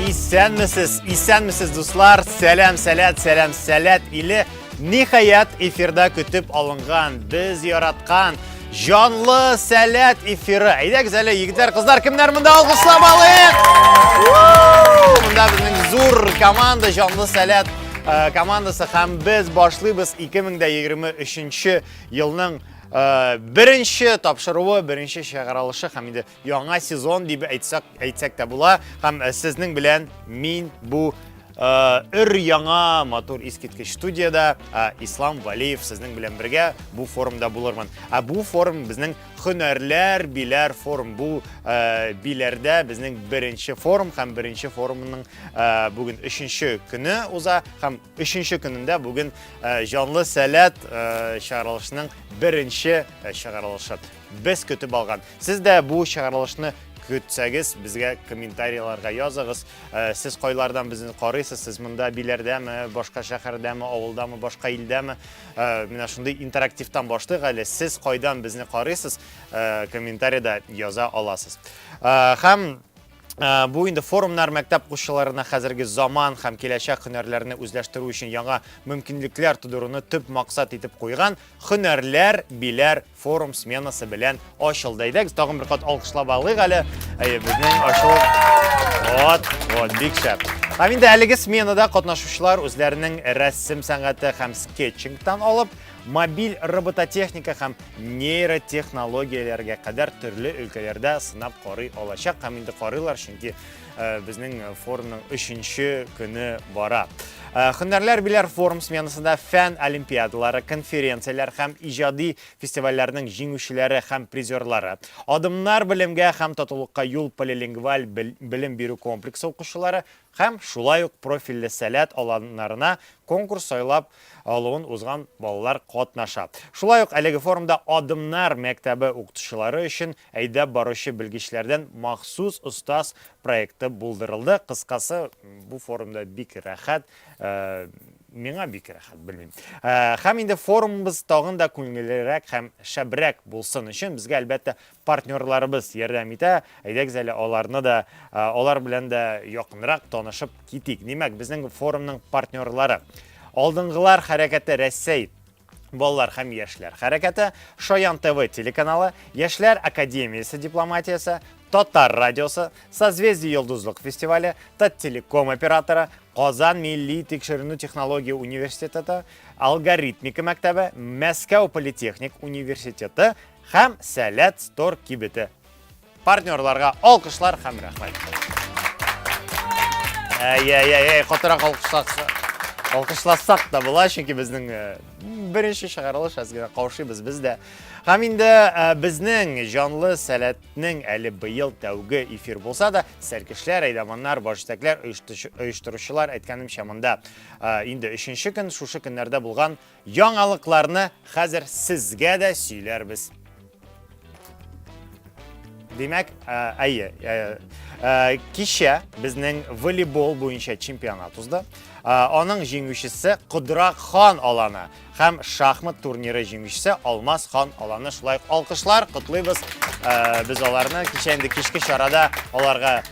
Исәнмесез, исәнмесез, дуслар! Сәлам, сәләт, сәлам, сәләт иле. Ниһаять, эфирда көтеп алынган, без яраткан җанлы сәләт эфиры. Әйдәгез әле, егетләр, кызлар, кемнәр монда алкышлап алыйк? Монда безнең зур команда, җанлы сәләт э, командасы һәм без башлыйбыз 2023 елның э, беренче тапшыруы, беренче чыгарылышы һәм инде Яңа сезон дип әйтсәк, әйтсәк тә була. Һәм э, сезнең белән мин бу э, өр яңа матур искиткеч студиядә э, Ислам Валиев сезнең белән бергә бу форумда булырмын. Ә бу форум безнең һөнәрләр биләр форум. Бу биләрдә безнең беренче форум һәм беренче форумның бүген өченче көне уза һәм өченче көнендә бүген җанлы сәләт чыгарылышының беренче чыгарылышы. Без көтеп алган. Сез дә бу чыгарылышны көтсәгез, безгә комментарийларга языгыз. Э, сез кайлардан безне карыйсыз? Сез монда Биләрдәме, башка шәһәрдәме, авылдамы, башка илдәме? Э, менә шундый интерактивтан башлыйк әле. Сез кайдан безне карыйсыз? Э, комментариядә яза аласыз. Һәм Бу инде форумнар мәктәп укучыларына хәзерге заман һәм киләчәк һөнәрләрне үзләштерү өчен яңа мөмкинлекләр тудыруны төп максат итеп куйган Һөнәрләр Биләр форум сменасы белән ачылды. Әйдәгез, тагын бер кат алкышлап алыйк әле. Әйе, безнең ачылу. Вот, вот, бик шәп. Һәм инде әлеге сменада катнашучылар үзләренең рәсем сәнгате һәм скетчингтан алып, мобиль робототехника һәм нейротехнологияләргә кадәр төрле өлкәләрдә сынап карый алачак һәм инде карыйлар, чөнки э, безнең форумның өченче көне бара. Э, Һөнәрләр биләр форум сменасында фән олимпиадалары, конференцияләр һәм иҗади фестивальләрнең җиңүчеләре һәм призерлары, Адымнар белемгә һәм татулыкка юл полилингваль белем бирү комплексы укучылары һәм шулай ук профильле сәләт аланнарына конкурс сайлап алуын узган балалар катнаша. Шулай ук әлеге форумда Адымнар мәктәбе укытучылары өчен әйдәп баручы белгечләрдән махсус остаз проекты булдырылды. Кыскасы, бу форумда бик рәхәт, миңа бик рәхәт, белмим. Һәм инде форумыбыз тагын да күңеллерәк һәм шәбрәк булсын өчен безгә, әлбәттә, партнерларыбыз ярдәм итә. Әйдәгез әле аларны да, алар белән дә якынрак танышып китик. Димәк, безнең форумның партнерлары. Алдынгылар хәрәкәте Рәсәй балалар һәм яшьләр хәрәкәте, Шаян ТВ телеканалы, Яшьләр академиясе дипломатиясе, Татар радиосы, Созвездие йолдызлык фестивале, Таттелеком операторы, Казан милли тикшеренү технология университеты, Алгоритмика мәктәбе, Мәскәү политехник университеты Һәм Сәләт Стор кибете. Партнерларга алкышлар һәм рәхмәт. Әй, әй, әй, әй, катырак алкышласак, алкышласак та була, чөнки безнең э, беренче чыгарылыш әз генә каушыйбыз без дә. Һәм инде э, безнең җанлы сәләтнең әле быел тәүге эфир булса да, сәркешләр, әйдаманнар, баш җитәкләр, оештыручылар әйткәнемчә монда э, инде өченче көн, шушы көннәрдә булган Яңалыкларны хәзер сезгә дә сөйләрбез. Димәк, э, әйе, э, э, кичә безнең волейбол буенча чемпионат узды. Аның җиңүчесе Кодрак хан аланы һәм шахмат турниры җиңүчесе Алмаз хан аланы. Шулай ук алкышлар, котлыйбыз без аларны. Кичә инде кичке чарада аларга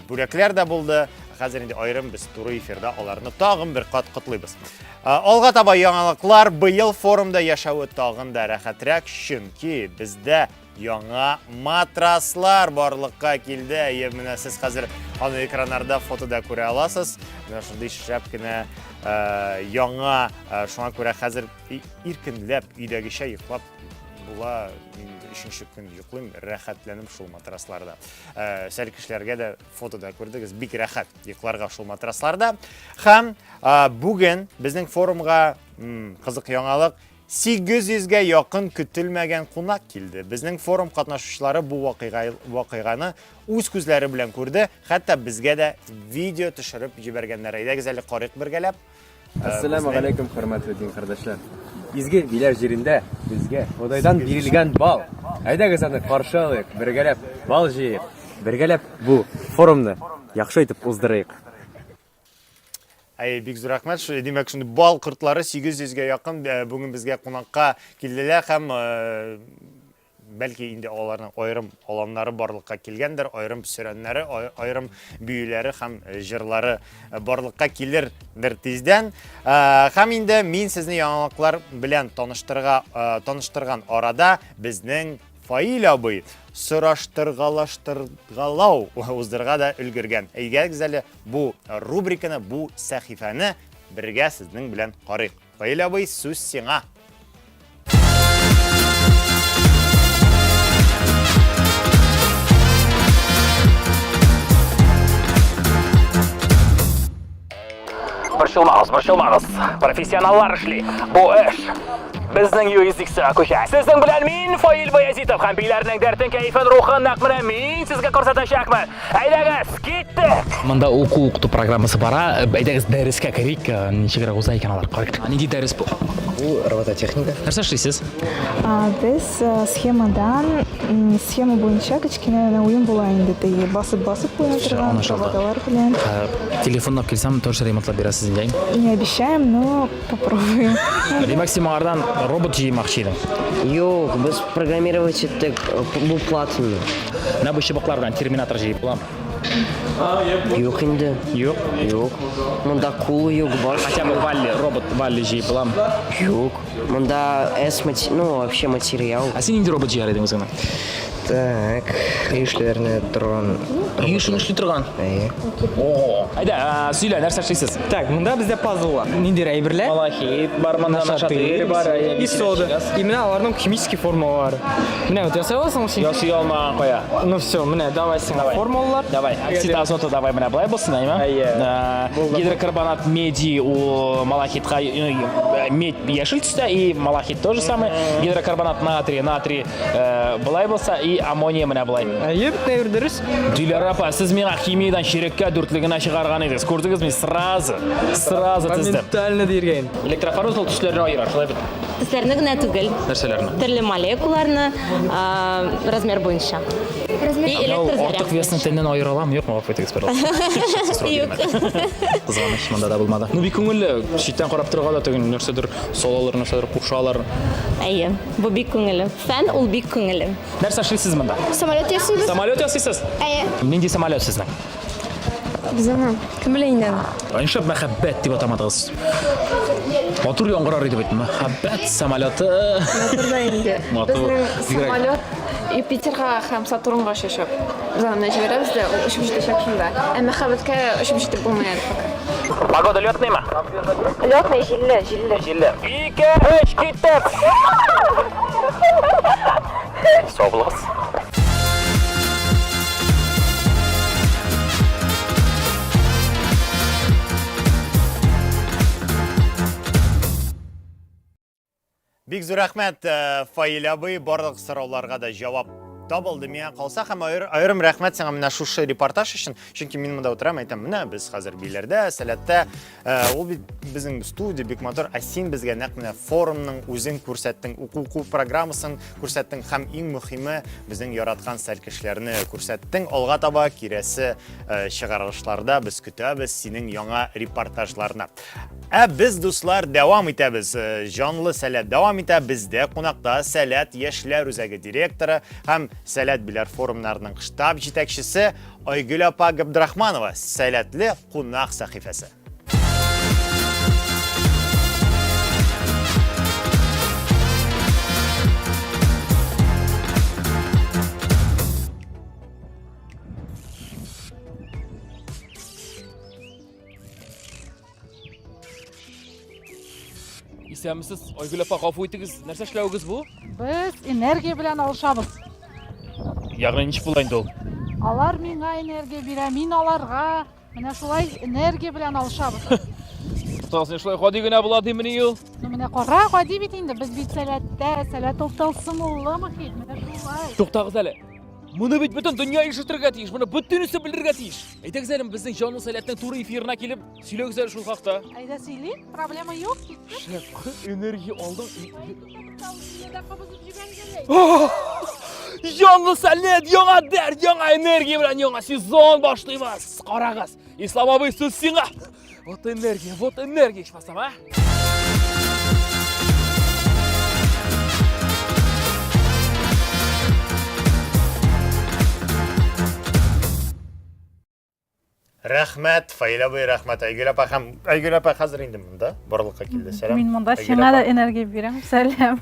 бүләкләр дә булды. Хәзер инде аерым без туры эфирда аларны тагын бер кат котлыйбыз. Алга таба яңалыклар. Быел форумда яшәве тагын да рәхәтрәк, чөнки бездә яңа матраслар барлыкка килде. Әйе, менә сез хәзер аны экраннарда фотода күрә аласыз. Менә шундый шәп кенә яңа, шуңа күрә хәзер иркенләп өйдәгечә йоклап була. Мин өченче көн йоклыйм, рәхәтләнеп шул матрасларда. Сәл кешеләргә дә фотода күрдегез, бик рәхәт йокларга шул матрасларда. Һәм бүген безнең форумга кызык яңалык 800-гә якын көтелмәгән кунак килде. Безнең форум катнашучылары бу вакыйга, вакыйганы үз күзләре белән күрде, хәтта безгә дә видео төшереп җибәргәннәр. Әйдәгез әле карыйк бергәләп. Әссәламу алейкум, хөрмәтле дин кардәшләр. Изге Биләр җирендә безгә Ходайдан бирелгән бал. Әйдәгез аны каршы алыйк, бергәләп бал җыйыйк, бергәләп бу форумны яхшы итеп уздырыйк. Әй, бик зур рәхмәт. Димәк, шундый бал кортлары 800 гә якын э, бүген безгә кунакка килделәр һәм э, Бәлки инде аларның аерым аланнары барлыкка килгәндер, аерым сөрәннәре, аерым биюләре һәм җырлары барлыкка килердер тиздән. Һәм инде мин сезне яңалыклар белән таныштырга таныштырган арада безнең Фаил абый сораштыргалаштыргалау уздырырга да өлгергән. Әйдәгез әле бу рубриканы, бу сәхифәне бергә сезнең белән карыйк. Фаил абый, сүз сиңа. Борчылмагыз, борчылмагыз. Профессионаллар эшли. Бу эш безнең юрисдикциягә күчә. Сезнең белән мин, Фаил Баязитов, һәм биләрнең дәртен, кәефен, рухын нәкъ менә мин сезгә күрсәтәчәкмен. Әйдәгез, киттек! Монда уку укыту программасы бара. Әйдәгез дәрескә керик. Ничегрәк уза икән алар? Карыйк. Нинди дәрес бу? Бу робототехника. Нәрсә эшлисез? Без схемадан, схема буенча кечкенә генә уен була инде, теге басып-басып уйный торган роботалар белән. Телефонны алып килсәм, тоже ремонтлап бирәсез инде, әйме? Не обещаем, но попробуем. Димәк, син моңардан робот җыймакчы идең? Юк, без программировать иттек, бу платный. Менә бу чыбыклар белән терминатор җыеп буламы? Юк инде. Юк? Юк. Монда кул юк, баш. Хотя бы Валли, робот Валли җыеп буламы? Юк. Монда S ну, вообще материал. Ә син нинди робот җыяр идең үзеңә? Так, өй эшләренә торган. Өй эшен эшли торган? Әйе. О, әйдә, сөйлә, нәрсә эшлисез? Так, монда бездә пазллар. Ниндидер әйберләр. Малахит бар монда, нашатырь бар. И сода. И менә аларның химический формулалары. Менә вот ясый аласыңмы син? Ясый алмаган кая. Ну все, менә давай сиңа формулалар. Давай. Оксид азота давай менә болай булсын, әйме? Әйе. Гидрокарбонат меди у малахитка медь яшел төстә и малахит тоже самое. Гидрокарбонат натрий, натрий болай булса и аммония менә болай. Әйе, бөтенләй дөрес. Диләрә апа, сез миңа химиядән чиреккә дүртлегенә чыгарган идегез. Күрдегезме? Сразу, сразу тездем. Моментально диергә инде. Электрофорез ул төсләрне аера, шулай бит? Төсләрне генә түгел. Нәрсәләрне? Төрле молекулаларны размер буенча. И электр Артык весны тәннән аера аламы, юкмы? Гафу итегез, пожалуйста. Юк. Кызганыч, монда да булмады. Ну, бик күңелле. Читтән карап торырга да түгел, нәрсәдер салалар, нәрсәдер кушалар. Әйе, бу бик күңелле. Фән ул бик күңелле. Нәрсә эшлисез монда? Самолет ясыйбыз. Самолет ясыйсыз? Әйе. Нинди самолет сезнең? Безнеңме? Кем белә инде аны. Ә нишләп мәхәббәт дип атамадыгыз? Матур яңгырар иде бит. Мәхәббәт самолеты. Матур да инде. Матур. Безнең Бигрәк. самолет Юпитерга һәм Сатурнга очачак. Без аны менә җибәрәбез дә, ул очып җитәчәк шунда. Ә мәхәббәткә очып җитеп булмый әле пока. Погода летныймы? Летный, җилле, җилле. Җилле. Ике, өч, киттек! Сау булыгыз. Бик зур рәхмәт, э, Фаил абый, барлык сорауларга да җавап табылды миңа калса һәм аерым рәхмәт сиңа менә шушы репортаж өчен, чөнки мин монда утырам, әйтәм, менә без хәзер Биләрдә, Сәләттә, Э, ул бит безнең студия бик матур, ә син безгә нәкъ менә форумның үзен күрсәттең, уку программасын күрсәттең һәм иң мөһиме безнең яраткан сәлкешләрне күрсәттең. Алга таба киләсе э, чыгарылышларда без көтәбез синең яңа репортажларны. Ә без, дуслар, дәвам итәбез. Э, җанлы Сәләт дәвам итә. Бездә кунакта Сәләт яшьләр үзәге директоры һәм Сәләт Биләр форумнарының штаб җитәкчесе Айгөл апа Габдрахманова. Сәләтле кунак сәхифәсе. Исәнмесез, Айгөл апа, гафу итегез. Нәрсә эшләвегез бу? Без энергия белән алышабыз. Ягъни ничек була инде ул? Алар миңа энергия бирә, мин аларга. Менә шулай энергия белән алышабыз. Туктагыз, шулай гади генә була димени ул? Ну менә кара, гади бит инде. Без бит сәләттә, сәләт ул тылсымлы мохит. Менә шулай. Туктагыз әле. Моны бит бөтен дөнья ишетергә тиеш, моны бөтенесе белергә тиеш. Әйдәгез әле безнең җанлы сәләтнең туры эфирына килеп, сөйләгез әле шул хакта. Әйдә сөйлим, проблема юк, киттек. Шәп, энергия алдым. Җанлы сәләт, яңа дәрт, яңа энергия белән яңа сезон башлыйбыз. Карагыз, Ислам абый, сүз сиңа. Вот энергия, вот энергия, ичмасам, а? Рәхмәт, Фаил абый, рәхмәт, Айгөл апа һәм Айгөл апа хәзер инде монда барлыкка килде. Сәлам. Мин монда Айгөл сиңа да апа. энергия бирәм. Сәлам.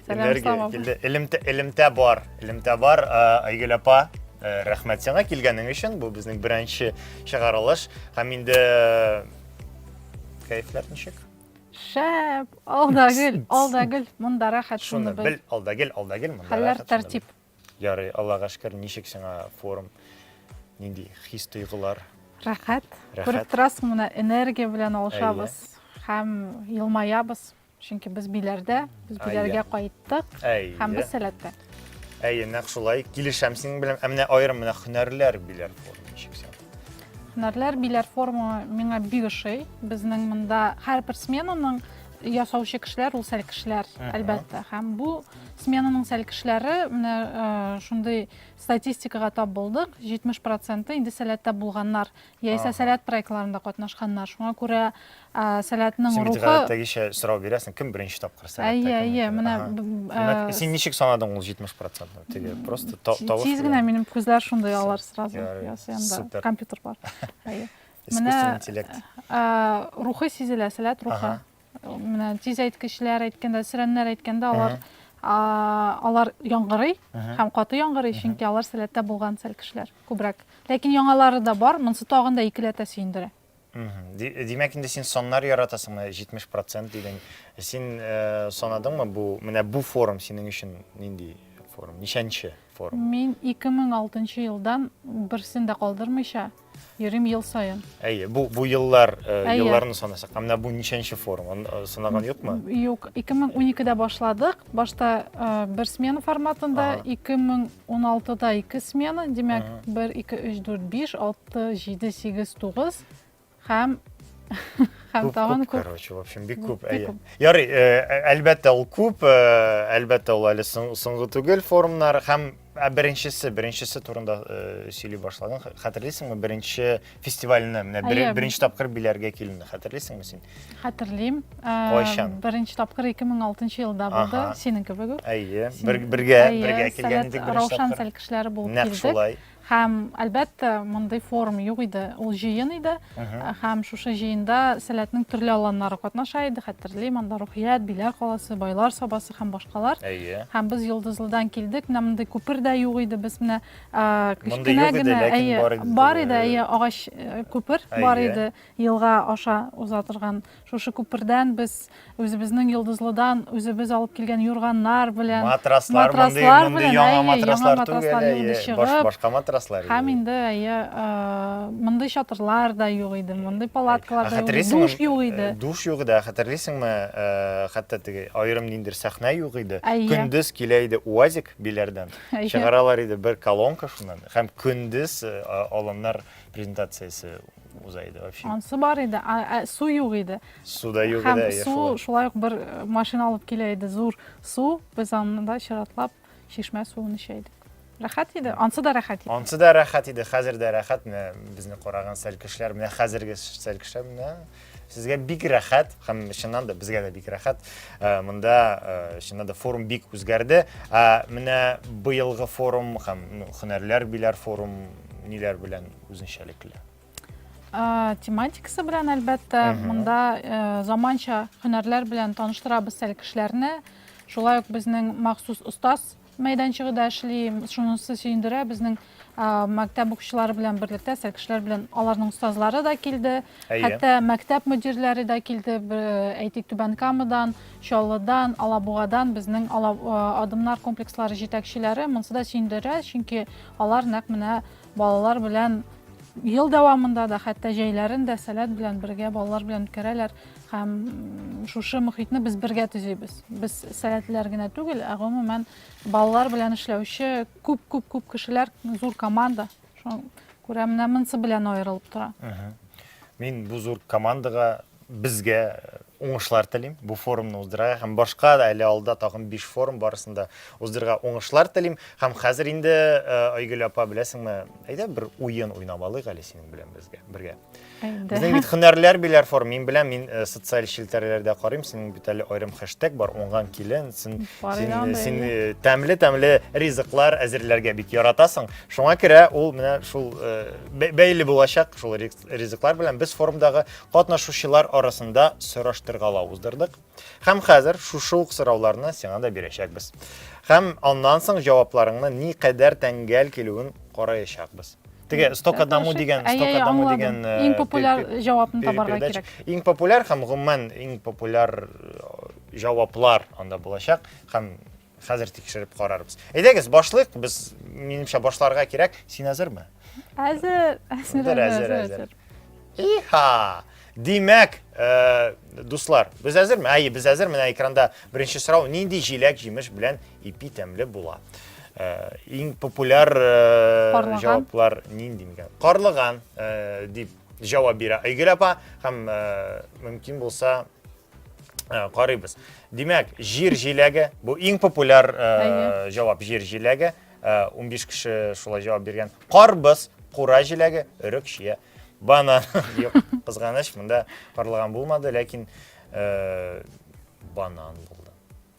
Сәлам, Энергия Ислам абый. килде. Элемтә, элемтә бар. Элемтә бар. Э, Айгөл апа, э, рәхмәт сиңа килгәнең өчен. Бу безнең беренче чыгарылыш. Һәм инде э, кәефләр ничек? Шәп, ал да гөл, ал да гөл, монда рәхәт Шуны шуны бел. бел, ал да гел, ал да гел, монда Хәлләр рәхәт, шуны бел. тәртип. Ярый, Аллага шөкер, ничек сиңа форум? Нинди хис-тойгылар? Рәхәт. Рәхәт. Күреп торасың, менә энергия белән алышабыз һәм елмаябыз. Чөнки без Биләрдә, без Биләргә кайттык һәм без Сәләттә. Әйе, нәкъ шулай. Килешәм синең белән. Ә менә аерым менә һөнәрләр Биләр форумы ничек сиңа? Һөнәрләр Биләр форумы миңа бик ошый. Безнең монда һәрбер сменаның ясаучы кешеләр ул сәлкешләр, әлбәттә. Һәм бу сменаның сәлкешләре менә э, шундый статистикага тап булдык. 70 проценты инде сәләттә булганнар, яисә сәләт проектларында катнашканнар. Шуңа күрә э, сәләтнең Син бит рухы гадәттәгечә сорау бирәсең, кем беренче тапкыр сәләттә? Әйе, кем әйе, икән? менә Ага. б- Димәк, э, син ничек санадың ул 70 процентны? Теге просто тавыш Тиз генә белән. минем күзләр шундый алар сразу. Ярый, Ясыйм да. супер. Компьютер бар. Әйе. Искусственный интеллект. Э, рухы сизелә, сәләт рухы. Ага. Менә тиз әйткечләр әйткәндә, сөрәннәр әйткәндә алар алар яңгырый һәм каты яңгырый, чөнки алар сәләттә булган сәл кешеләр күбрәк. Ләкин яңалары да бар, монысы тагын да икеләтә сөендерә. Димәк, инде син саннар яратасың, менә 70% дидең. Син э, санадыңмы бу, менә бу форум синең өчен нинди форум? Ничәнче форум? Мин 2006 елдан берсен дә калдырмыйча Йөрим ел саен. Әйе, бу бу еллар, э, елларны санасак, ә менә бу ничәнче форум? Аны э, санаган юкмы? Юк, 2012-дә башладык. Башта э, бер смена форматында, 2016-да ике смена, димәк, 1 2 3 4 5 6 7 8 9 һәм һәм тагын күп. Короче, в общем, бик күп. Әйе. Ярый, әлбәттә ул күп, әлбәттә ул әле соңгы түгел форумнар һәм Ә беренчесе, беренчесе турында э, сөйли башладың. Хәтерлисеңме беренче фестивальне? Менә бер, беренче тапкыр Биләргә килүне хәтерлисеңме син? Хәтерлим. Э, Кайчан? Беренче тапкыр 2006 елда булды, синең кебек үк. Әйе, бер, бергә, бергә килгән идек беренче тапкыр. Раушан сәлкешләре булып килдек. Нәкъ шулай. Һәм, әлбәттә, мондый форум юк иде, ул җыен иде. Һәм шушы җыенда Сәләтнең төрле аланнары катнаша иде, хәтерлим, анда Рухият, Биләр каласы, Байлар Сабасы һәм башкалар. Әйе. Һәм без Йолдызлыдан килдек, менә мондый күпер дә юк иде, без менә Мондый кечкенә юк иде, генә, ләкин әйе, бар иде. бар иде, әйе, агач э, күпер бар Әйе. иде, елга аша уза торган. Шушы күпердән без үзебезнең Йолдызлыдан үзебез алып килгән юрганнар белән, Матраслар, мондый, матраслар мондый белән, яңа әйе, яңа матраслар түгел, матраслар юк иде, әйе, баш, чыгып, башка матраслар һәм иде. инде әйе, э, мондый чатырлар да юк иде, мондый палаткалар Ә да юк иде, хәтерлисеңме, душ юк иде. э, Душ юк иде, ә хәтерлисеңме, э, хәтта теге аерым ниндидер сәхнә юк иде. Әйе. Көндез килә иде УАЗик Биләрдән. Әйе. Чыгаралар иде бер колонка шуннан. Һәм көндез э, аланнар презентациясе уза иде вообще. Ансы бар иде, а, ә, су юк иде. Су да юк Һәм иде, әйе, су шулай. шулай ук бер э, машина алып килә иде, зур су. Без аны да чиратлап чишмә суын эчә идек. Рәхәт иде, ансы да рәхәт иде. Ансы да рәхәт иде, хәзер дә рәхәт. Менә безне караган сәлкешләр, менә хәзерге сәлкешләр, менә сезгә бик рәхәт һәм чыннан да безгә дә бик рәхәт. Э, Монда э, чыннан да форум бик үзгәрде. Ә менә быелгы форум һәм ну, һөнәрләр биләр форум ниләр белән үзенчәлекле? Э, тематикасы белән, әлбәттә, монда э, заманча һөнәрләр белән таныштырабыз сәлкешләрне. Шулай ук безнең махсус остаз мәйданчыгы да эшли. Шунысы сөендерә, безнең э, мәктәп укучылары белән берлектә сәлкешләр белән аларның остазлары да килде. Хәтта мәктәп мөдирләре дә килде. Әйтик, Түбән Камадан, Чаллыдан, Алабугадан безнең Адымнар комплекслары җитәкчеләре. Монысы да сөендерә, чөнки алар нәкъ менә Балалар белән ел дәвамында да, хәтта җәйләрен дә Сәләт белән бергә балалар белән үткәрәләр һәм шушы мохитне без бергә төзибез. Без сәләтлеләр генә түгел, ә гомумән балалар белән эшләүче күп-күп-күп кешеләр, зур команда. Шуңа күрә менә монысы белән аерылып тора. Мин бу зур командага безгә уңышлар телим. Бу форумны уздырырга һәм башка да әле алда тагын 5 форум барысын да уздырырга уңышлар телим. Һәм хәзер инде э, Айгөл апа, беләсеңме, әйдә бер уен уйнап алыйк әле синең белән безгә, бергә. Безнең бит һөнәрләр биләр форум. Мин беләм, мин э, социаль челтәрләрдә карыйм, синең бит әле аерым хэштег бар, уңган килен, син син, син э, тәмле-тәмле ризыклар әзерләргә бик яратасың. Шуңа күрә ул менә шул э, бәйле булачак шул ризыклар белән без форумдагы катнашучылар арасында сораштыргалау уздырдык. Һәм хәзер шушы ук сорауларны сиңа да бирәчәкбез. Һәм аннан соң җавапларыңны никадәр тәңгәл килүен караячакбыз. Теге 100 к одному дигән, 100 к одному дигән э, иң популяр җавапны табарга кирәк. Иң популяр һәм гомумән иң популяр э, җаваплар анда булачак һәм хәзер тикшереп карарбыз. Әйдәгез, башлыйк. Без минемчә башларга кирәк. Син әзерме? Әзер, әзер, әзер, әзер. Иха! Димәк, э, дуслар, без әзерме? Әйе, без әзер. Менә экранда беренче сорау, нинди җиләк-җимеш белән ипи тәмле була? Э, иң популяр э, җаваплар нинди микән? Карлыган э, дип җавап бирә Айгөл апа һәм э, мөмкин булса э, карыйбыз. Димәк, җир җиләге, бу иң популяр э, җавап җир җиләге. 15 э, кеше шулай җавап биргән. Карбыз, кура җиләге, өрек, чия. Банан. Юк, кызганыч, монда карлыган булмады, ләкин э, банан булды.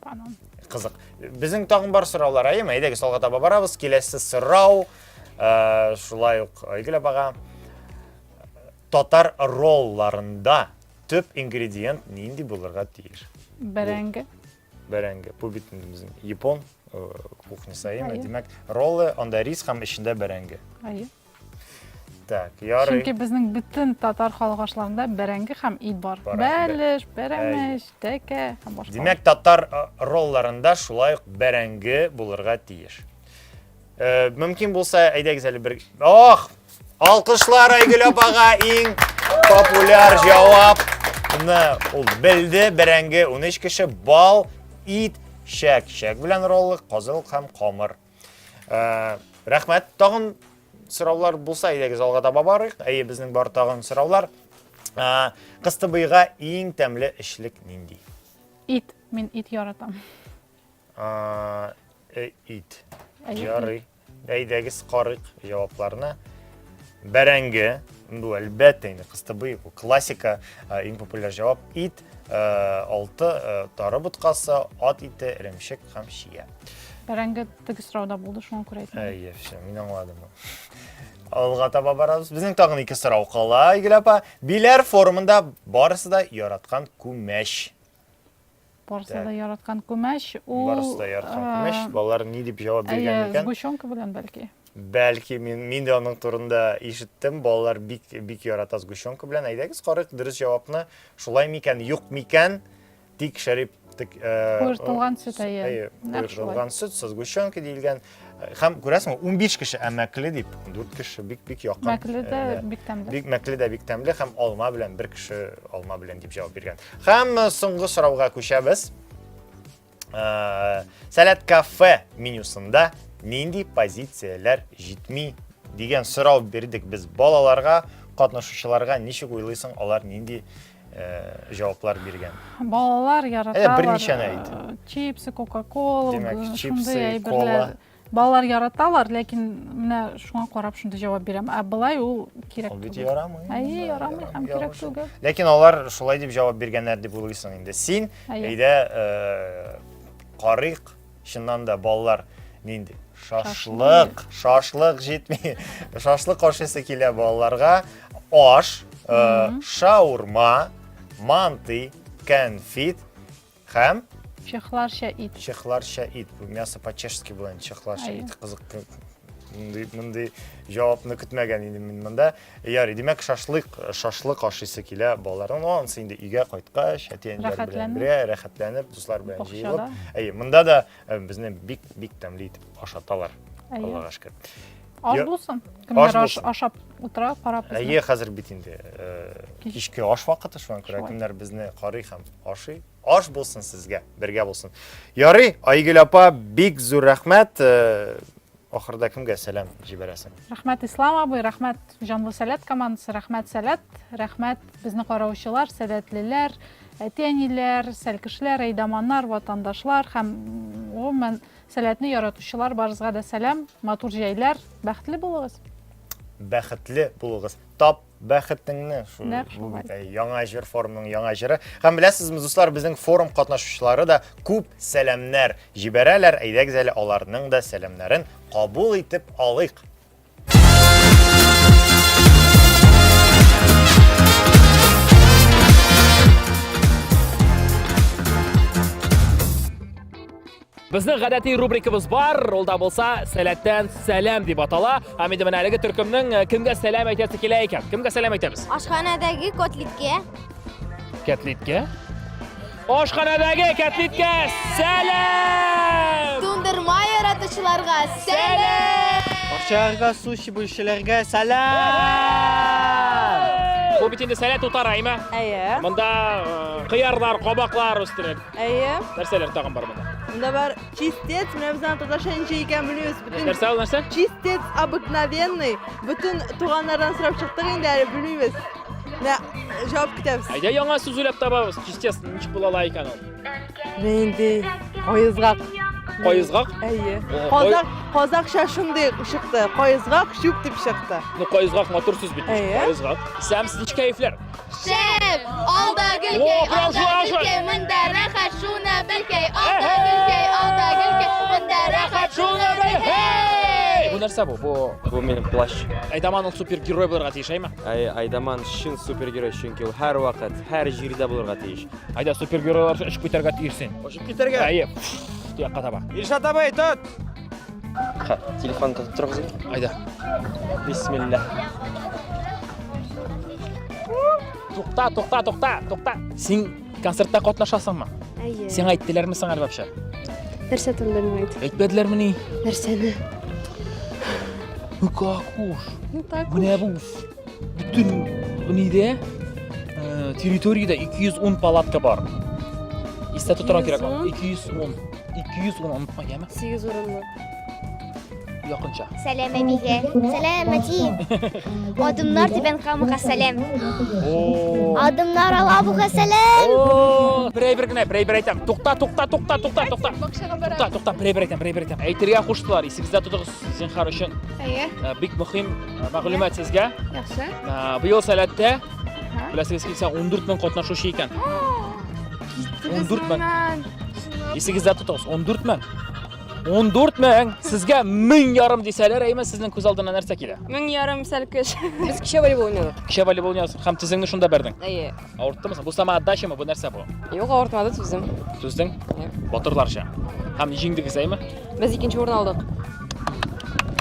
Банан. Кызык. Безнең тагын бар сораулар, әйеме? Әйдәгез, алга таба барабыз. Киләсе сорау, э, шулай ук Айгөл апага. Татар ролларында төп ингредиент нинди булырга тиеш? Бәрәңге. Бәрәңге. Бу бит инде безнең япон э, кухнясы, әйеме? Димәк, роллы, анда рис һәм эчендә бәрәңге. Әйе. Так, ярый. Чөнки безнең бөтен татар халык ашларында бәрәңге һәм ит бар. Бәлеш, бәрәмәч, тәкә һәм башкалар. Димәк, татар э, ролларында шулай ук бәрәңге булырга тиеш. Э, мөмкин булса, әйдәгез әле бер... Ох! Алкышлар Айгөл апага иң популяр җавап. Ул белде, бәрәңге 13 кеше, бал, ит, чәк, чәк белән роллы, казылык һәм камыр. Э, рәхмәт. Тагын сораулар булса, әйдәгез алга таба барыйк. Әйе, безнең бар тагын сораулар. Э, кыстыбыйга иң тәмле эчлек нинди? Ит. Мин ит яратам. Э, ит. Ярый. Әйдәгез карыйк җавапларны. Бәрәңге, бу әлбәттә инде кыстыбый, бу классика, иң популяр җавап. Ит, алты, тары боткасы, ат ите, эремчек һәм чия. Бәрәңге теге сорауда булды, шуңа күрә әйтмәдем. Әйе, все, мин аңладым. Алга таба барабыз. Безнең тагын ике сорау кала, Айгөл апа. Биләр форумында барысы да яраткан күмәч. Барысы да яраткан күмәч ул. Барысы да яраткан күмәч. Балалар ни дип җавап биргән икән? Сгущенка белән бәлки. Бәлки мин мин дә аның турында ишеттем. Балалар бик бик ярата сгущенка белән. Әйдәгез карыйк дөрес җавапны. Шулай микән, юк микән? Тикшереп тик куертылган сөт әйе. Куертылган сөт со сгущенкой диелгән. Һәм күрәсеңме, 15 кеше ә мәкле дип, 4 кеше бик-бик якын. Мәкле дә бик тәмле. Бик мәкле дә бик тәмле һәм алма белән бер кеше алма белән дип җавап биргән. Һәм соңгы сорауга күчәбез. Сәләт кафе менюсында нинди позицияләр җитми дигән сорау бирдек без балаларга, катнашучыларга. Ничек уйлыйсың, алар нинди җаваплар биргән? Балалар яраталар. Берничәне әйт. Чипсы, Кока-кола, шундый әйберләр. Балалар яраталар, ләкин менә шуңа карап шундый җавап бирәм. Ә былай ул кирәк түгел. Ул бит ярамый. Әйе, ярамый һәм кирәк түгел. Ләкин алар шулай дип җавап биргәннәр дип уйлыйсың инде. Син әйдә карыйк, чыннан да балалар нинди? Шашлык, шашлык җитми. Шашлык ашыйсы килә балаларга. Аш, шаурма, мантый, кәнфит һәм чехларча ит. Чехларча ит. Бу мясо по-чешски була инде, чехларча ит. Кызык. Мондый, мондый җавапны көтмәгән идем мин монда. Ярый, димәк, шашлык, шашлык ашыйсы килә балаларның. Ну, анысы инде өйгә кайткач, әти-әниләр белән бергә рәхәтләнеп, дуслар белән җыелып. Әйе, монда да э, безне бик бик тәмле итеп ашаталар. Аллага шөкер. Аш булсын. Кемнәр аш ашап утыра, карап безне. Әйе, хәзер бит инде э, кичке аш вакыты, шуңа күрә кемнәр безне карый һәм ашый. Аш булсын сезгә, бергә булсын. Ярый, Айгөл апа, бик зур рәхмәт. Э, Ахырда кемгә сәлам җибәрәсең? Рәхмәт Ислам абый, рәхмәт Җанлы Сәләт командасы, рәхмәт Сәләт, рәхмәт безне караучылар, сәләтлеләр, әти-әниләр, сәлкешләр, әйдаманнар, ватандашлар һәм гомумән Сәләтне яратучылар барызга да сәлам, матур җәйләр, бәхетле булыгыз. Бәхетле булыгыз. Тап бәхетеңне. Бу бит яңа җыр форумның яңа җыры. Һәм беләсезме, дуслар, безнең форум катнашучылары да күп сәламнәр җибәрәләр. Әйдәгез әле аларның да сәламнәрен кабул итеп алыйк. Безнең гадәти рубрикабыз бар, ул да булса Сәләттән сәлам дип атала. Һәм инде менә әлеге төркемнең э, кемгә сәлам әйтәсе килә икән? Кемгә сәлам әйтәбез? Ашханәдәге котлеткә. Кәтлиткә? Ашханәдәге кәтлиткә сәлам! Тундырма яратучыларга сәлам! Бакчаларга су сибүчеләргә сәлам! Бу бит инде сәләт утары, әйме? Әйе. Монда э, кыярлар, кабаклар үстереп. Әйе. Нәрсәләр тагын бар монда? Монда бар чистец, менә без аны татарча ничек икәнен белмибез. Бөтен Нәрсә ул, нәрсә? Чистец обыкновенный. Бөтен туганнардан сорап чыктык инде әле белмибез. Менә җавап көтәбез. Әйдә яңа сүз уйлап табабыз. Чистец ничек була ала икән ул? Нинди каезгак. Каезгак? Әйе. Казак, казакча шундый чыкты. Каезгак чүп дип чыкты. Ну, каезгак матур сүз бит. Әйе. Каезгак. Сәмсез ничек кәефләр? Шәп! Алда гөлкәй, алда гөлкәй, монда рәхәт шуны белкәй. Алда гөлкәй, алда гөлкәй, монда рәхәт шуны белкәй. Бу нәрсә бу? Бу Бу минем плащ. Айдаман ул супергерой булырга тиеш, әйме? Әй, Айдаман чын супергерой, чөнки ул һәрвакыт, һәр җирдә булырга тиеш. Айда супергеройлар очып китәргә тиеш син. Очып китәргә? Әйе. Якка таба. Илшат абый, тот! Ха, телефон тотып торыгыз инде. Айда. Бисмилла. Тукта, тукта, тукта, тукта. Син концертта катнашасыңмы? Әйе. Сиңа әйттеләрме соң әле вообще? Нәрсә турында миңа әйт? Әйтмәделәрмени? Нәрсәне? Ну как уж? Ну так Менә бу бөтен нидә э, территориядә 210 палатка бар. Истә тотарга кирәк. 210. 210 онытма, яме? 8 урынлы. Якынча. Сәлам әбигә. Сәлам әти. Адымнар Түбән Камага сәлам. Адымнар Алабуга сәлам. Бер әйбер генә, бер әйбер әйтәм. Тукта, тукта, тукта, тукта, тукта. Тукта, тукта, бер әйбер әйтәм, бер әйбер әйтәм. Әйтергә куштылар, исегездә тотыгыз, зинһар өчен. Әйе. Э, бик мөһим э, мәгълүмат сезгә. Яхшы. Э, быел сәләттә, беләсегез килсә, 14 мең катнашучы икән. 14 мең. Исегездә тотыгыз, 14 мең. 14 мең! Сезгә 1500 дисәләр, әйме, сезнең күз алдына нәрсә килә? 1500 сәлкеш. Без кичә волейбол уйнадык. Кичә волейбол уйнадык һәм тезеңне шунда бәрдең. Әйе. Авырттымы соң? Бу самоотдачамы, бу нәрсә бу? Юк, авыртмады, түздем. Түздең? Батырларча. Һәм җиңдегез, әйме? Без икенче урын алдык.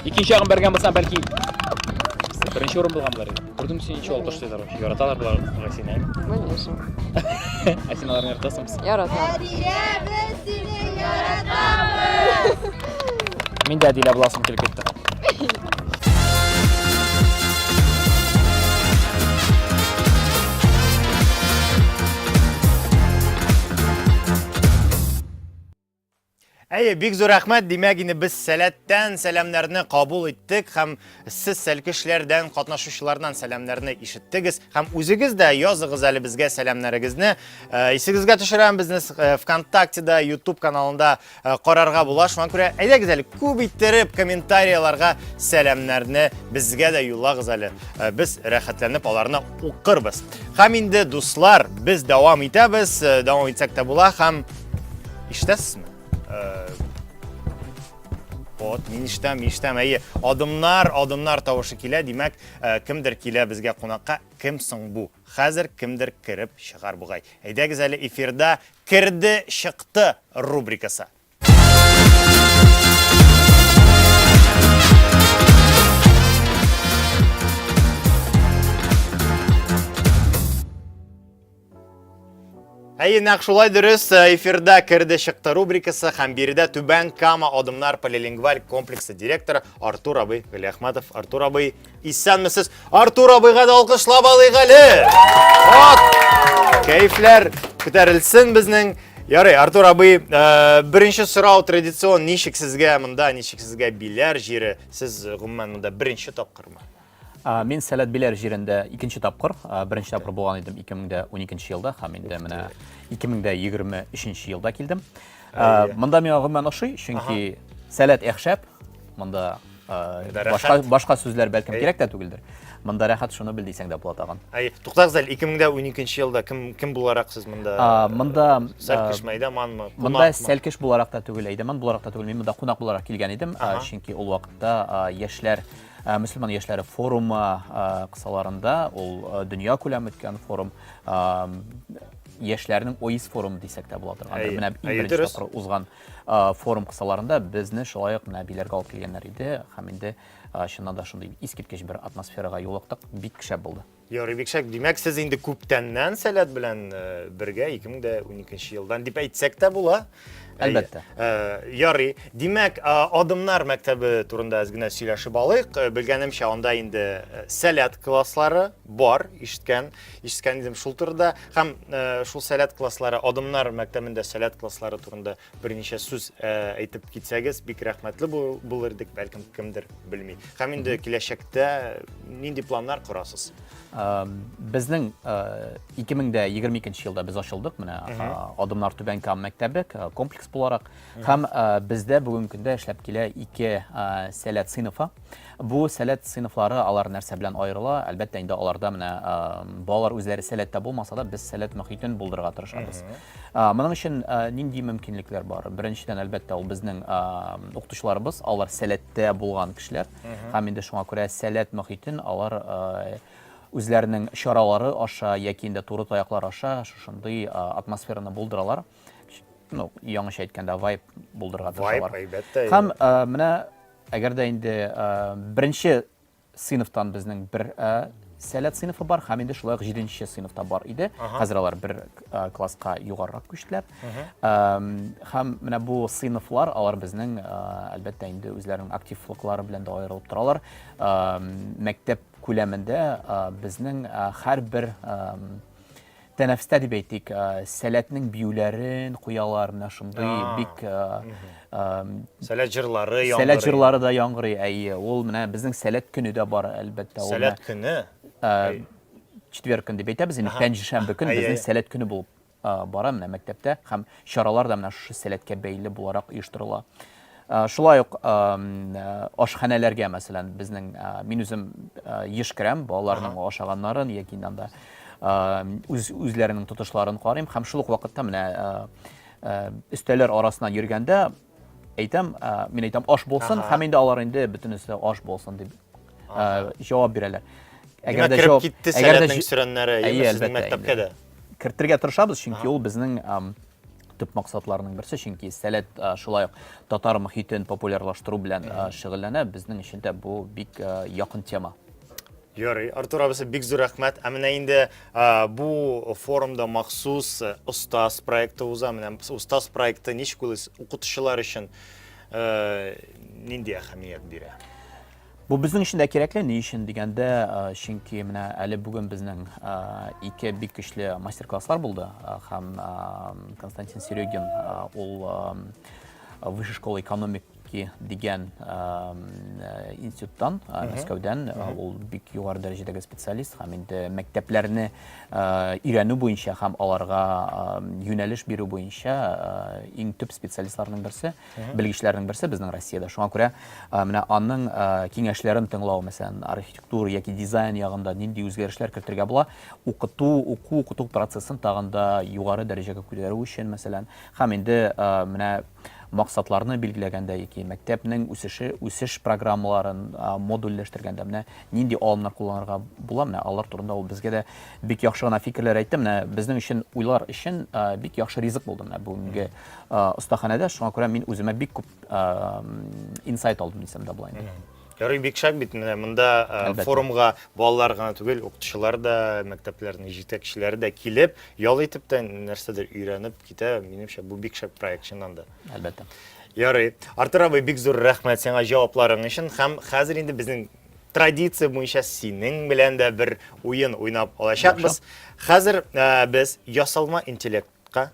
Икенче ягын бәргән булсаң, бәлки беренче урын булган булыр иде. Күрдеңме син ничек алкышлыйлар вообще? Яраталар болар сине, әйме? Конечно. Ә син аларны яратасыңмы? Яратам. Әдилә, без сине яратабыз! Мин дә Әдилә буласым килеп китте. Әйе, бик зур рәхмәт. Димәк, инде без сәләттән сәламнәрне кабул иттек һәм сез сәлкешләрдән, катнашучылардан сәламнәрне ишеттегез һәм үзегез дә языгыз әле безгә сәламнәрегезне. Э, исегезгә төшерәм, безне э, ВКонтактеда, YouTube каналында э, карарга була. Шуңа күрә әйдәгез әле күп иттереп комментарияләргә сәламнәрне безгә дә юллагыз әле. Без рәхәтләнеп аларны укырбыз. Һәм инде, дуслар, без дәвам итәбез, дәвам итсәк тә була һәм Ишетәсезме? Э, вот, мин ишетәм, мин ишетәм. Әйе, адымнар, адымнар тавышы килә. Димәк, э, кемдер килә безгә кунакка. Кем соң бу? Хәзер кемдер кереп чыгар бугай. Әйдәгез әле эфирда Керде, чыкты рубрикасы. Әйе, нәкъ шулай дөрес, э, эфирда керде чыкты рубрикасы һәм биредә Түбән Кама адымнар полилингваль комплексы директоры Артур абый Галиәхмәтов. Артур абый, исәнмесез? Артур абыйга да алкышлап алыйк әле. Вот! Кәефләр күтәрелсен безнең. Ярый, Артур абый, э, беренче сорау традицион, ничек сезгә монда, ничек сезгә Биләр җире? Сез э, гомумән монда беренче тапкырмы? Мин Сәләт Биләр җирендә икенче тапкыр, беренче тапкыр булган идем 2012 елда һәм инде менә 2023 елда килдем. Монда миңа гомумән ошый, чөнки Сәләт әхшәп, монда башка башка сүзләр бәлкем кирәк тә түгелдер. Монда рәхәт шуны бел дисәң дә була тагын. Әй, туктагыз әле, 2012 елда кем кем буларак сез монда? Монда Сәлкеш мәйдәманмы? Монда сәлкеш буларак та түгел, әйдәман буларак та түгел. Мин монда кунак буларак килгән идем, чөнки ул вакытта яшьләр Мөселман яшьләре форумы кысаларында, ул дөнья күләм үткән форум, яшьләрнең ОИС форумы дисәк тә була торгандыр. Менә иң беренче тапкыр узган форум кысаларында безне шулай ук менә Биләргә алып килгәннәр иде һәм инде чыннан да шундый искиткеч бер атмосферага юлыктык, бик шәп булды. Ярый, бик шәп. Димәк, сез инде күптәннән Сәләт белән бергә 2012 елдан дип әйтсәк тә була. Әлбәттә. Ярый. Димәк, Адымнар мәктәбе турында әз генә сөйләшеп алыйк. Белгәнемчә, анда инде Сәләт класслары бар, ишеткән, ишеткән идем шул турыда. Һәм шул Сәләт класслары, Адымнар мәктәбендә Сәләт класслары турында берничә сүз әйтеп китсәгез, бик рәхмәтле булыр идек, бәлкем кемдер белми. Һәм инде киләчәктә нинди планнар корасыз? Безнең 2022 елда без ачылдык, менә Адымнар Түбән Кама мәктәбе комплекс буларак. Һәм бездә бүгенге көндә эшләп килә ике сәләт сыйныфы. Бу сәләт сыйныфлары алар нәрсә белән аерыла? Әлбәттә, инде аларда менә балалар үзләре сәләттә булмаса да, без сәләт мохитен булдырырга тырышабыз. Моның өчен нинди мөмкинлекләр бар? Беренчедән, әлбәттә, ул безнең укытучыларыбыз, алар сәләттә булган кешеләр. Һәм инде шуңа күрә сәләт мохитен алар үзләренең чаралары аша яки инде туры таяклар аша шушындый атмосфераны булдыралар. Ну, яңача әйткәндә, вайб булдырырга тырышалар. Вайб, әлбәттә. Һәм менә әгәр дә инде беренче сыйныфтан безнең бер сәләт сыйныфы бар һәм инде шулай ук җиденче сыйныфта бар иде. Хәзер алар бер класска югарырак күчтеләр. Һәм менә бу сыйныфлар, алар безнең, әлбәттә, инде үзләренең активлыклары белән дә аерылып торалар. Мәктәп күләмендә безнең һәрбер Тәнәфестә дип әйтик, сәләтнең биюләрен куялар, менә шундый бик Сәләт җырлары яңгырый. Сәләт җырлары да яңгырый, әйе. Ул менә безнең сәләт көне дә бар, әлбәттә. Сәләт көне? Четверг көн дип әйтәбез, инде пәнҗешәмбе көн безнең сәләт көне булып бара менә мәктәптә һәм чаралар да менә шушы сәләткә бәйле буларак оештырыла. Шулай ук ашханәләргә, мәсәлән, безнең мин үзем еш керәм, балаларның ашаганнарын яки инде анда үз үзләренең тотышларын карыйм һәм шул ук вакытта менә өстәлләр арасыннан йөргәндә әйтәм, мин әйтәм, аш булсын, һәм инде алар инде бөтенесе аш булсын дип җавап бирәләр. Әгәр дә җавап китте сәләтнең сөрәннәре, сезнең мәктәпкә дә. Кертергә тырышабыз, чөнки ул безнең төп максатларының берсе, чөнки Сәләт шулай ук татар мохитен популярлаштыру белән шөгыльләнә. Безнең өчен дә бу бик якын тема. Ярый, Артур абысы, бик зур рәхмәт. Ә менә инде бу форумда махсус Остаз проекты уза. Менә Остаз проекты ничек уйлыйсыз, укытучылар өчен нинди әһәмият бирә? Бу безнең өчен дә кирәкле, ни өчен дигәндә, чөнки менә әле бүген безнең ике бик көчле мастер-класслар булды һәм Константин Серегин ул Высшая школа экономики дигән институттан, Мәскәүдән, ул бик югары дәрәҗәдәге специалист һәм инде мәктәпләрне өйрәнү буенча һәм аларга юнәлеш бирү буенча иң төп специалистларның берсе. белгечләрнең берсе безнең Россиядә. Шуңа күрә менә аның киңәшләрен тыңлау, мәсәлән, архитектура яки дизайн ягында нинди үзгәрешләр кертергә була, укыту, уку, укыту процессын тагын да югары дәрәҗәгә күтәрү өчен, мәсәлән, һәм инде менә максатларны билгеләгәндә яки мәктәпнең үсеше, үсеш программаларын модульләштергәндә менә нинди алымнар кулланырга була, менә алар турында ул безгә дә бик яхшы гына фикерләр әйтте. Менә безнең өчен уйлар өчен бик яхшы ризык булды менә бүгенге остаханәдә, шуңа күрә мин үземә бик күп инсайт алдым дисәм дә була инде. Ярый, бик шәп бит менә монда форумга балалар гына түгел, укытучылар да, мәктәпләрнең җитәкчеләре дә килеп, ял итеп тә нәрсәдер өйрәнеп китә. Минемчә, бу бик шәп проект чыннан да. Әлбәттә. Ярый. Артур абый, бик зур рәхмәт сиңа җавапларың өчен һәм хәзер инде безнең традиция буенча синең белән дә бер уен уйнап алачакбыз. Хәзер без ясалма интеллектка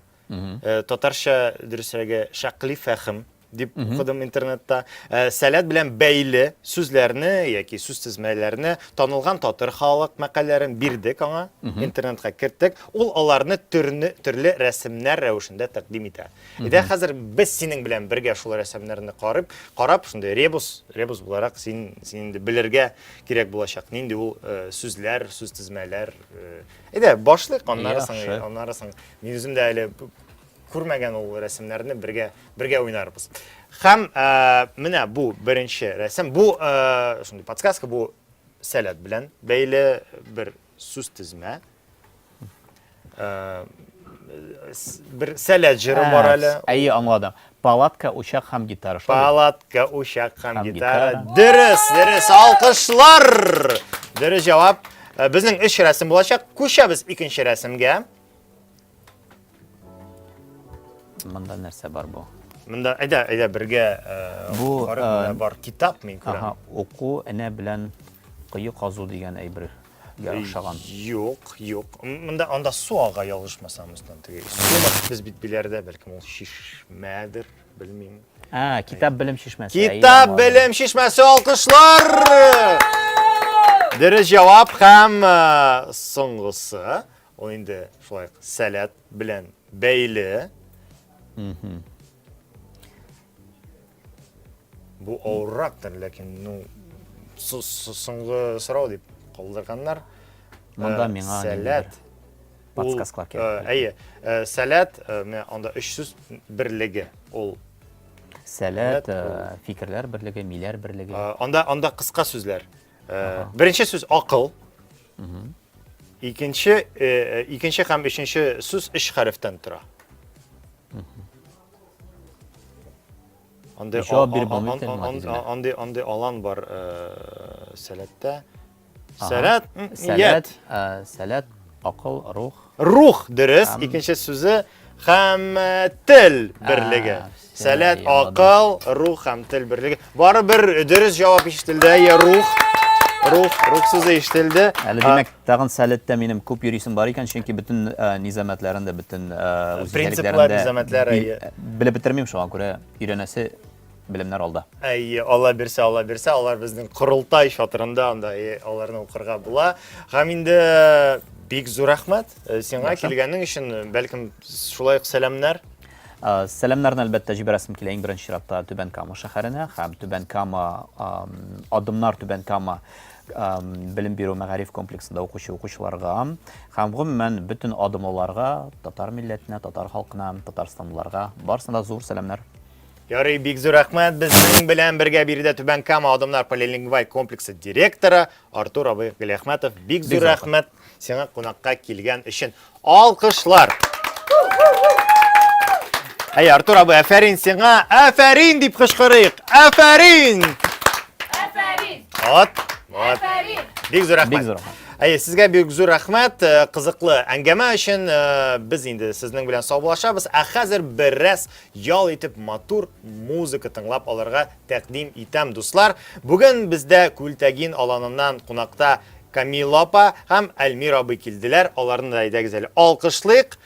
Татарча дөресрәге шәкли фәхем дип укыдым интернетта. Сәләт белән бәйле сүзләрне яки сүз тезмәләрне, танылган татар халык мәкальләрен бирдек аңа, интернетка керттек. Ул аларны төрне, төрле рәсемнәр рәвешендә тәкъдим итә. Әйдә хәзер без синең белән бергә шул рәсемнәрне карып, карап, шундый ребус, ребус буларак син, син инде белергә кирәк булачак, нинди ул сүзләр, сүз тезмәләр. Әйдә, башлыйк, аннары соң, аннары соң мин үзем дә әле күрмәгән ул рәсемнәрне бергә бергә уйнарбыз. Һәм менә бу беренче рәсем, бу шундый подсказка, бу сәләт белән бәйле бер сүз тезмә. Бер сәләт җыры бар әле. Әйе, аңладым. Палатка, учак һәм гитара. Палатка, учак һәм гитара. Дөрес, дөрес, алкышлар! Дөрес җавап. Безнең өч рәсем булачак. Күчәбез икенче рәсемгә. Монда нәрсә бар бу? Монда әйдә, әйдә бергә бу бар китап мин күрәм. Ага, уку энә белән кое казу дигән әйбер охшаган. Юк, юк. Монда анда су ага ялгышмасам өстән теге. Сумы без бит Биләрдә, бәлкем ул чишмәдер, белмим. А, китап белем чишмәсе. Китап белем чишмәсе алкышлар! Дөрес җавап һәм соңгысы. Ул инде шулай ук сәләт белән бәйле. Бу авыррактыр, ләкин ну соңгы сорау дип калдырганнар. Монда миңа сәләт подсказкалар кирәк. Әйе, сәләт, менә анда өч сүз берлеге. Ул сәләт, фикерләр берлеге, миләр берлеге. Анда анда кыска сүзләр. Беренче сүз акыл. Икенче, икенче һәм өченче сүз өч хәрефтән тора. Андый Җавап биреп булмый икән моңа тиз генә. Андый андый алан бар сәләттә. Сәләт, сәләт, сәләт, акыл, рух. Рух дөрес, икенче сүзе һәм тел берлеге. Сәләт, акыл, рух һәм тел берлеге. Барыбер дөрес җавап ишетелде. Әйе, рух. Рух, рух сүзе ишетелде. Әле димәк, тагын сәләттә минем күп йөрисем бар икән, чөнки бөтен низамәтләрен дә, бөтен принциплар, низамәтләр, әйе. Белеп бетермим, шуңа күрә өйрәнәсе белемнәр алда. Әйе, Алла бирсә, Алла бирсә, алар безнең корылтай чатырында анда аларны укырга була. Һәм инде бик зур рәхмәт сиңа килгәнең өчен, бәлкем шулай ук сәламнәр. Сәламнәрне әлбәттә җибәрәсем килә иң беренче чиратта Түбән Кама шәһәренә һәм Түбән Кама Адымнар Түбән Кама белем бирү мәгариф комплексында укучы укучыларга һәм гомумән бөтен адымлыларга, татар милләтенә, татар халкына, татарстанлыларга барысына да зур сәламнәр. Ярый, бик зур рәхмәт. Безнең белән бергә биредә Түбән Кама Адымнар полилингваль комплексы директоры Артур абый Галиәхмәтов. Бик зур рәхмәт сиңа кунакка килгән өчен. Алкышлар! Әй, Артур абый, афәрин сиңа! Афәрин дип кычкырыйк! Афәрин! Афәрин! Вот, вот. Афәрин! Бик зур рәхмәт. Бик зур рәхмәт. Әйе, сезгә бик зур рәхмәт, кызыклы әңгәмә өчен. Без инде сезнең белән саубуллашабыз. Ә хәзер бераз ял итеп, матур музыка тыңлап алырга тәкъдим итәм, дуслар. Бүген бездә Күлтәгин аланыннан кунакта Камила апа һәм Әлмир абый килделәр. Аларны да әйдәгез әле алкышлыйк.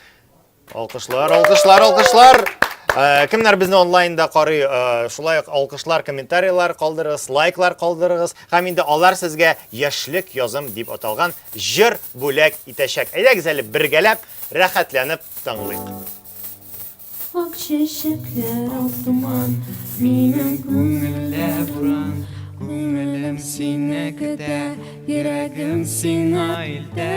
Алкышлар, алкышлар, алкышлар. Э, кемнәр безне онлайнда карый, э, шулай ук алкышлар, комментарийлар калдырыгыз, лайклар калдырыгыз. Һәм инде алар сезгә Яшьлек язым дип аталган җыр бүләк итәчәк. Әйдәгез әле бергәләп, рәхәтләнеп тыңлыйк. Ак чәчәкләр, ак томан, минем күңелдә буран. Күңелем сине көтә, йөрәгем сиңа илтә.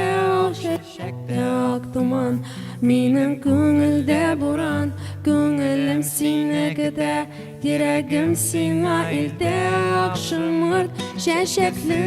Ак чәчәктә ак томан, минем күңелдә буран. Күңелем сине көтә, Йөрәгем сиңа илтә ак шомырт чәчәкле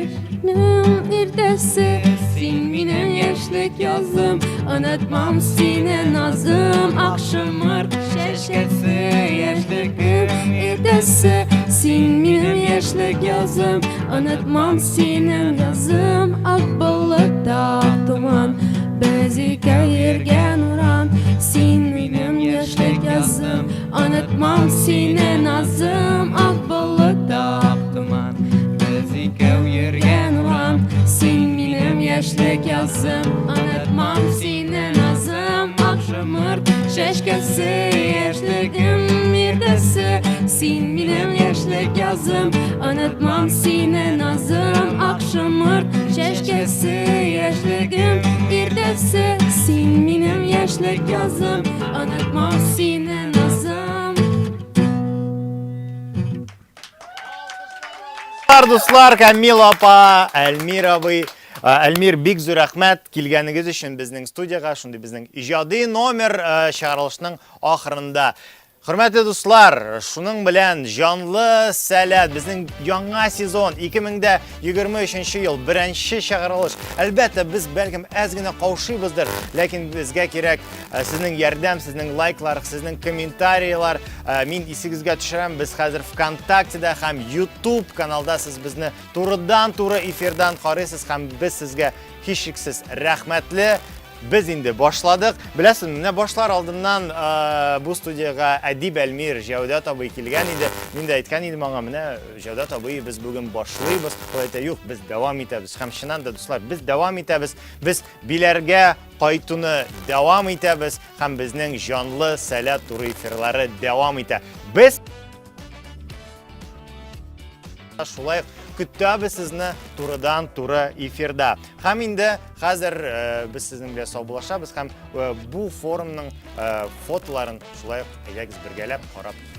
яшьнең иртәсе. Син минем яшьлек язым, онытмам сине назым. Ак шомырт чәчәкле яшьлегем иртәсе. Син минем яшьлек язым, онытмам сине назым. Ак болытта ак томан, без икәү йөргән урам. Син минем яшьлек язым, Онытмам сине, назым, ак болыт, ак томан. Без икәү йөргән урам, син минем яшьлек язым. Онытмам сине, назым, ак шомырт. чәчкәсе, яшьлегем иртәсе. Син минем яшьлек язым, онытмам сине назым. Ак шомырт чәчкәсе, яшьлегем иртәсе. Син минем яшьлек язым, онытмам сине назым. Дуслар, Камила апа, Әлмир абый, Әлмир, бик зур рәхмәт килгәнегез өчен безнең студиягә, шундый безнең иҗади номер чыгарылышның ахырында. Хөрмәтле дуслар, шуның белән җанлы сәләт безнең яңа сезон 2023 ел беренче чыгарылыш. Әлбәттә, без бәлкем әз генә каушыйбыздыр, ләкин безгә кирәк сезнең ярдәм, сезнең лайклар, сезнең комментарийлар. Мин исегезгә төшерәм, без хәзер ВКонтактеда һәм YouTube каналда сез безне турыдан-туры эфирдан карыйсыз һәм без сезгә һичшиксез рәхмәтле. Без инде башладык. Беләсезме, менә башлар алдыннан бу студиягә Әдип Әлмир, Җәүдәт абый килгән иде. Мин дә әйткән идем аңа, менә Җәүдәт абый, без бүген башлыйбыз. Ул әйтә, юк, без дәвам итәбез. Һәм чыннан да, дуслар, без дәвам итәбез. Без Биләргә кайтуны дәвам итәбез һәм безнең җанлы Сәләт туры эфирлары дәвам итә. Без Шулай ук көтәбез сезне турыдан-туры эфирда. Һәм инде хәзер э, без сезнең белән саубуллашабыз һәм э, бу форумның э, фотоларын шулай ук әйдәгез бергәләп карап